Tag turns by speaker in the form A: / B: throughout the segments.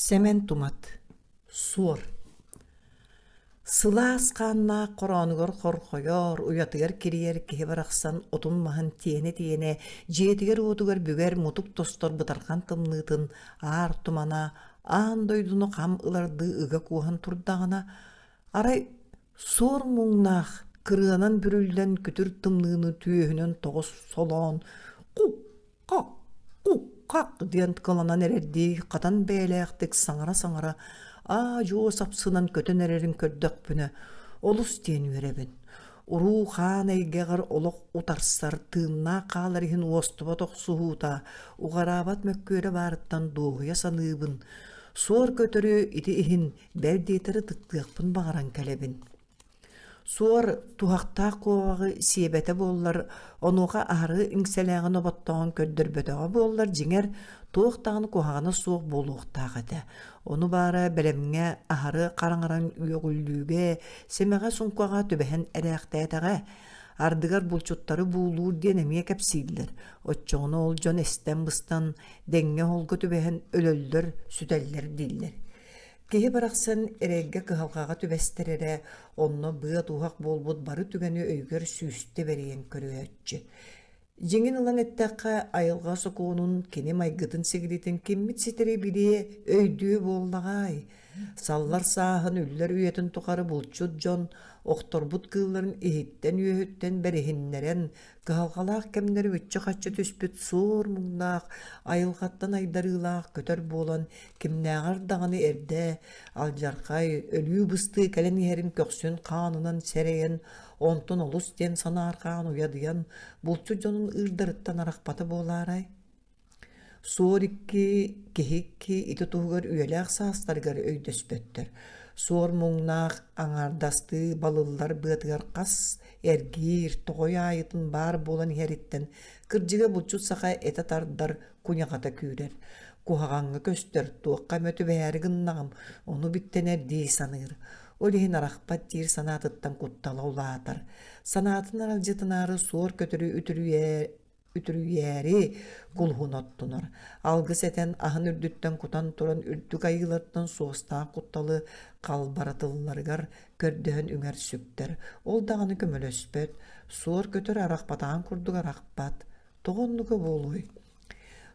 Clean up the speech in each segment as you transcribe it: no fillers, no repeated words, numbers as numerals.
A: Сэмэн Тумат Суор Сылаас хааннаах хороонугар хорхойор, уйатыгар кирийэр киһи барахсан отун-маһын тиэнэ-тиэнэ дьиэтигэр-уотугар бүгэр мутук тостор бытархан тымныытын аар тумана аан дойдуну хам ылардыы ыга кууһан турдаҕына, арай суор муҥнаах кырыанан бүрүллэн күтүр тымныыны түөһүнэн тоҕо солоон «Кук-хак, кук-хак» диэн кыланан эрэрдии хатан бэйэлээхтик саҥара-саҥара аа-дьуо сапсынан көтөн эрэрин көрдөхпүнэ олус диэн үөрэбин. Уруу-хаан эйгэҕэр олох утарсар, тыыннаах хаалар иһин уостубат охсуһуута, уҕараабат мөккүөрэ баарыттан дуоһуйа саныыбын. Суор көтөрү ити иһин бэл диэтэр ытыктыахпын баҕаран кэлэбин. Суор туһахтаах куобаҕы сиэбэтэ буоллар, онуоха аһары иҥсэлээҕин оботтоон көрдөрбөтөҕө буоллар, дьиҥэр, туох даҕаны куһаҕана суох буолуохтаах этэ. Ону баара бэлэмҥэ аһары хараҥаран үөҕүллүүгэ, сэмэҕэ-суҥкаҕа түбэһэн эрээхтээтэҕэ. Ардыгар булчуттары буулуур диэн эмиэ кэпсииллэр. Оччоҕуна ол дьон эстэн-быстан, дэҥҥэ-оһолго түбэһэн өлөллөр, сүтэллэр дииллэр. Киһи барахсан эрэйгэ-кыһалҕаҕа түбэстэр эрэ, онно быа-туһах буолбут бары түгэни өйүгэр сүүстэ бэрийэн көрүөөччү. Дьиҥин ылан эттэххэ, айылҕа сокуонун, кини майгытын-сигилитин киммит ситэри билиэ, өйдүө буоллаҕай? Саллар сааһын үллэр үйэтин тухары булчут дьон охторбут кыылларын иһиттэн-үөһүттэн бэриһиннэрэн, Кыһалҕалаах кэмнэри мүччү-хаччы түспүт суор муҥнаах, айылҕаттан айдарыылаах көтөр буолан, кимнээҕэр даҕаны эрдэ алдьархай, өлүү-быстыы кэлэн иһэрин көхсүн хаанынан сэрэйэн, онтон олус диэн санаарҕаан уйадыйан, булчут дьонун ыырдарыттан арахпата буолаарай? Суор икки, киһи икки ити туһугар үйэлээх саастарыгар өйдөспөттөр. Суор муҥнаах аҥаардастыы балыллар быатыгар хас эргиир, тоҕой аайытын баар буолан иһэриттэн кырдьыга булчут саха этэ тардар, куйаҕата күүрэр. Куһаҕаҥҥа көстөр, туохха эмэ түбэһээри гыннаҕым, ону биттэнэр дии саныыр. Ол иһин арахпат диир санаатыттан куттала улаатар. Санаатын аралдьытынаары суор көтөрү үтүрүйэ үтүрүйээри кулуһун оттунар. Алгыс этэн аһын үрдүттэн кутан туран үрдүк айыылартан суостаах кутталы халбаратылларыгар көрдөһөн үҥэр сүктэр. Ол даҕаны көмөлөспөт, суор көтөр арахпатаҕын курдук арахпат. Тоҕо оннуга буолуой?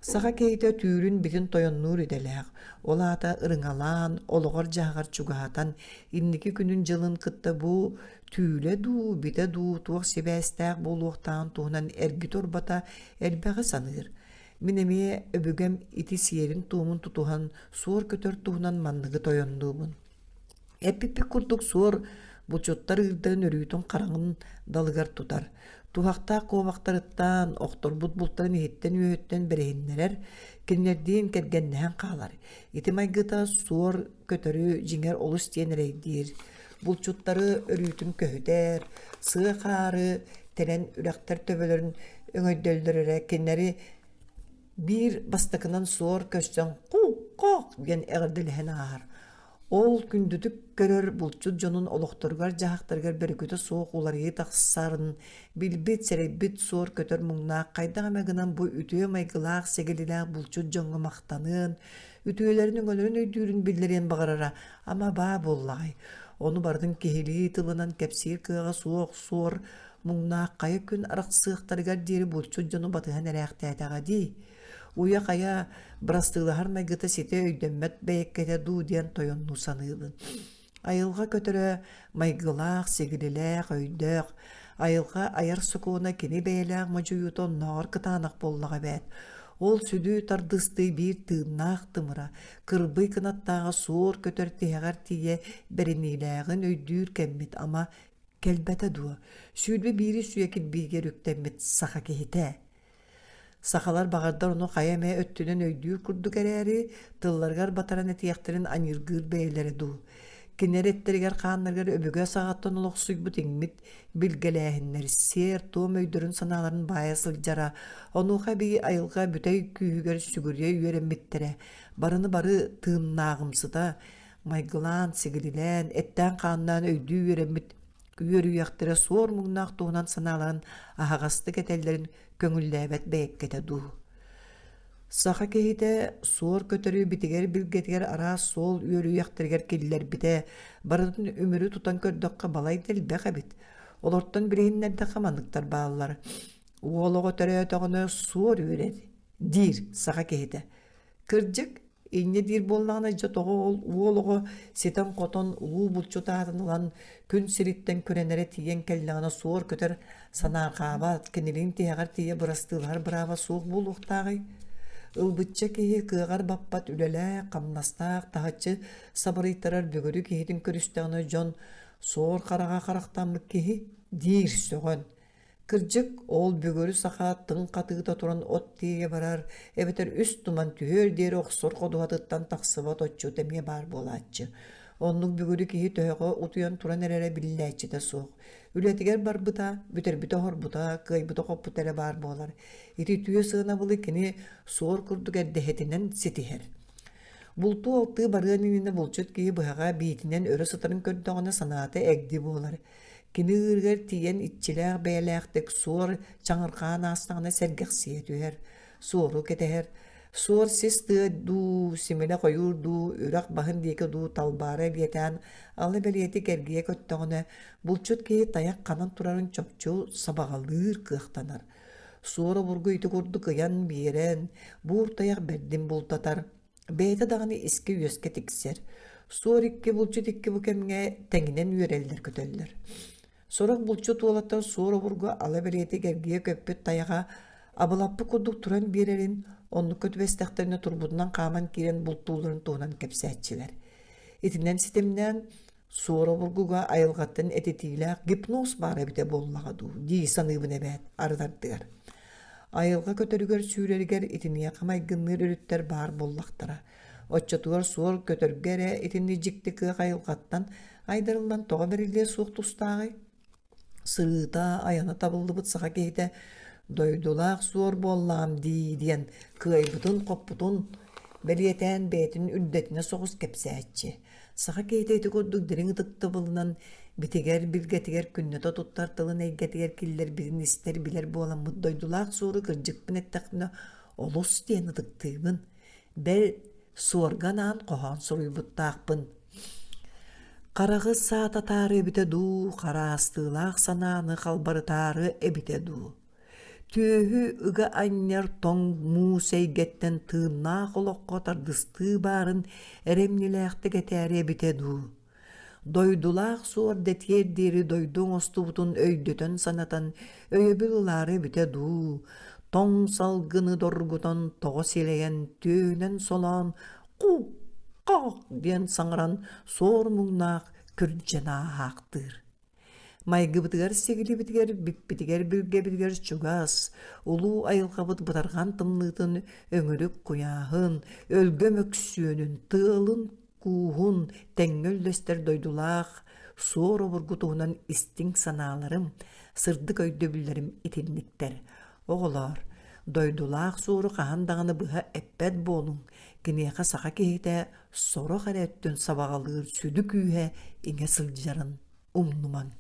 A: Саха киһитэ түүрүн бүтүн тойоннуур идэлээх, ол аата ырыҥалаан, олоҕор-дьаһаҕар чугаһатан, инники күнүн-дьылын кытта бу түүлэ дуу, битэ дуу туох сибээстээх буолуохтааҕын туһунан эргитэ-урбата элбэҕи саныыр. Мин эмиэ өбүгэм ити сиэрин-туомун тутуһан суор көтөр туһунан манныгы тойоннуубун. Эппиппит курдук суор булчуттар ыырдарын өрүүтүн хараҥын далыгар тутар. Туһахтаах куобахтарыттан, охторбут бултарын иһиттэн-үөһүттэн бэриһиннэрэр, кинилэрдиин кэргэннэһэн хаалар. Ити майгыта суор көтөрү дьиҥэр олус диэн эрэйдиир. Булчуттары өрүүтүн көһүтэр, сыа хаары тэлэн үрэхтэр төбөлөрүн өҥөйдөллөр эрэ кинилэри биир бастакынан суор көстөн «Ку-кок» диэн эҕэрдэлэһэн ааһар. Ол күндүтүк көрөр булчут дьонун олохторугар-дьаһахтарыгар бөрүкүтэ суох уларыйыы тахсарын билбит, сэрэйбит суор көтөр муҥнаах хайдах эмэ гынан бу үтүө майгылаах-сигилилээх булчут дьоҥҥо махтаныан, үтүөлэрин-өҥөлөрүн өйдүүрүн биллэриэн баҕарара ама баа буоллаҕай. Ону барытын киһилии тылынан кэпсиир кыаҕа суох суор муҥнаах хайа күн арахсыахтарыгар диэри булчут дьону батыһан эрээхтээтэҕэ дии. Уйа-хайа бырастыылаһар майгыта ситэ өйдөммөт бэйэккэтэ дуу диэн тойоннуу саныыбын. Айылҕа көтөрө майгылаах, сигилилээх, өйдөөх. Айылҕа айар сокуона кини бэйэлээх модьуйуута оннооҕор кытаанах буоллаҕа эбээт. Ол сүдү тардыстыы биир тыыннаах тымыра, кырбый кынаттааҕа суор көтөр тиһэҕэр тиийэ бэриниилээҕин өйдүүр кэммит ама кэлбэтэ дуо? 21 үйэ кирбиигэр үктэммит саха киһитэ. Сахалар баҕардар ону хайа эмэ өттүнэн өйдүүр курдук эрээри, тылларыгар батаран этиэхтэрин аньыыргыыр бэйэлэрэ дуу. Кинилэр эттэригэр-хааннарыгар өбүгэ саҕаттан олохсуйбут иҥмит билгэлээһиннэр сиэр-туом өйдөрүн-санааларын баайа сылдьара, онуоха эбии айылҕа бүтэй күүһүгэр сүгүрүйэ үөрэммиттэрэ, барыны бары тыыннааҕымсыта майгылаан-сигилилээн, эттээн-хааннаан өйдүү үөрэммит үөрүйэхтэрэ суор муҥнаах туһунан санааларын аһаҕастык этэллэрин көҥүллээбэт бэйэккэтэ дуу. Саха киһитэ суор көтөрү битигэр-билгэтигэр араас суол үөрүйэхтэригэр киллэрбитэ, барытын үмүрү тутан көрдөххө балай да элбэх эбит. Олортон билиһиннэрдэххэ манныктар бааллар. Уол оҕо төрөөтөҕүнэ суор үөрэр, диир саха киһитэ. Кырдьык, инньэ диир буоллаҕына дьэ тоҕо ол уол оҕо ситэн-хотон улуу булчут аатын ылан күн сириттэн күрэнэрэ тиийэн кэллэҕинэ суор көтөр санаарҕаабат, кинилиин тиһэҕэр тиийэ бырастыылаһар бырааба суох буолуохтааҕый? Ылбычча киһи кыаҕар баппат үлэлээх, хамнастаах, таһыччы сабырыйтарар бүгүрү киһитин көрүстэҕинэ дьон суор хараҕа харахтаммыт киһи диир сөҕөн Кырдьык, ол бүгүрү саха тыҥ хатыыта туран от тиэйэ барар эбэтэр үс туман түһүөр диэри охсор ходуһатыттан тахсыбат отчут эмиэ баар буолааччы. Оннук бүгүрү киһи төһөҕө утуйан туран эрэрэ биллээччитэ суох. Үлэтигэр барбыта, бүтэрбитэ-оһорбута, кыайбыта-хоппута эрэ баар буолар. Ити үтүө сыанабылы кини суор курдук эрдэһитинэн ситиһэр. Бултуу-алтыы барыан иннинэ булчут киһи быһаҕа биитинэн өрө сытарын көрдөҕүнэ санаата эгди буолар. Кини ыырыгар тиийэн иччилээх бэйэлээхтик суор чаҥырҕаан аастаҕына сэргэхсийэ түһэр, суору кэтэһэр. Суор сис тыа дуу, симилэ хойуур дуу, үрэх баһын диэки дуу талбаара элиэтээн алы бэлиэтик эргийэ көттөҕүнэ, булчут киһи тайах ханан турарын чопчу сабаҕалыыр кыахтанар. Суор обургу ити курдук ыйан биэрэн, буур тайах бэрдин бултатар. Бэйэтэ даҕаны искэ-үөскэ тиксэр. Суор икки булчут икки бу кэмҥэ тэҥинэн үөрэллэр-көтөллөр. Сорох булчут уолаттар суор обургу ала бэлиэтик эргийэ көппүт тайаҕа абылаппыт курдук туран биэрэрин, оннукка түбэстэхтэринэ турбутунан хааман киирэн бултуулларын туһунан кэпсээччилэр. Итинэн ситимнээн Суор обургуга айылҕаттан этитиилээх гипноз баар эбитэ буоллаҕа дуу дии саныыбын эбээт арыт-ардыгар. Айылҕа көтөрүгэр сүүрэригэр итиниэхэ майгынныыр өрүттэр баар буоллахтара. Оччотугар суор көтөргө эрэ итинник дьикти кыах айылҕаттан айдарыллан тоҕо бэриллиэ суох тустааҕый? Сырыыта, айана табыллыбыт саха киһитэ «Дойдулаах суор буоллаҕым дии» диэн кыайбытын-хоппутун бэлиэтээн бэйэтин үрдэтинэ соҕус кэпсээччи. Саха киһитэ ити курдук дириҥ ытыктабылынан битигэр-билгэтигэр күннэтэ туттар тылын эйгэтигэр киллэрбитин истэр-билэр буоламмыт дойдулаах суору кырдьыкпын эттэхпинэ олус диэн ытыктыыбын. Бэл, суорга анаан хоһоон суруйбуттаахпын. Хараҕы саататаары эбитэ дуу, хараастыылаах санааны халбарытаары эбитэ дуу. Түөһү ыга анньар тоҥ муус эйгэттэн тыыннаах олоххо тардыстыы баарын эрэмньилээхтик этээри эбитэ дуу. Дойдулаах суор дэтиэр диэри дойду оҥостубутун өйдөтөн-санатан өйөбүл ылаары эбитэ дуу, тоҥ салгыны доргутан тоҕо силэйэн түөһүнэн солоон «Кук-хах» диэн саҥаран суор муҥнаах күрдьэн ааһаахтыыр. Майгыбытыгар-сигилибитигэр, бүппүтүгэр-билгэбитигэр чугас, улуу айылҕабыт бытарҕан тымныытын, өҥүрүк куйааһын, өлгөм өксүөнүн, тыалын кууһун тэҥҥэ үллэстэр дойдулаах суор обургу туһунан истиҥ санааларым, сырдык өйдөбүллэрим итинниктэр. Оҕолоор, дойдулаах суору хаһан даҕаны быһа эппэт буолуҥ, киниэхэ саха киһитэ сорох эрэ өттүн сабаҕалыыр сүдү күүһэ иҥэ сылдьарын умнумаҥ.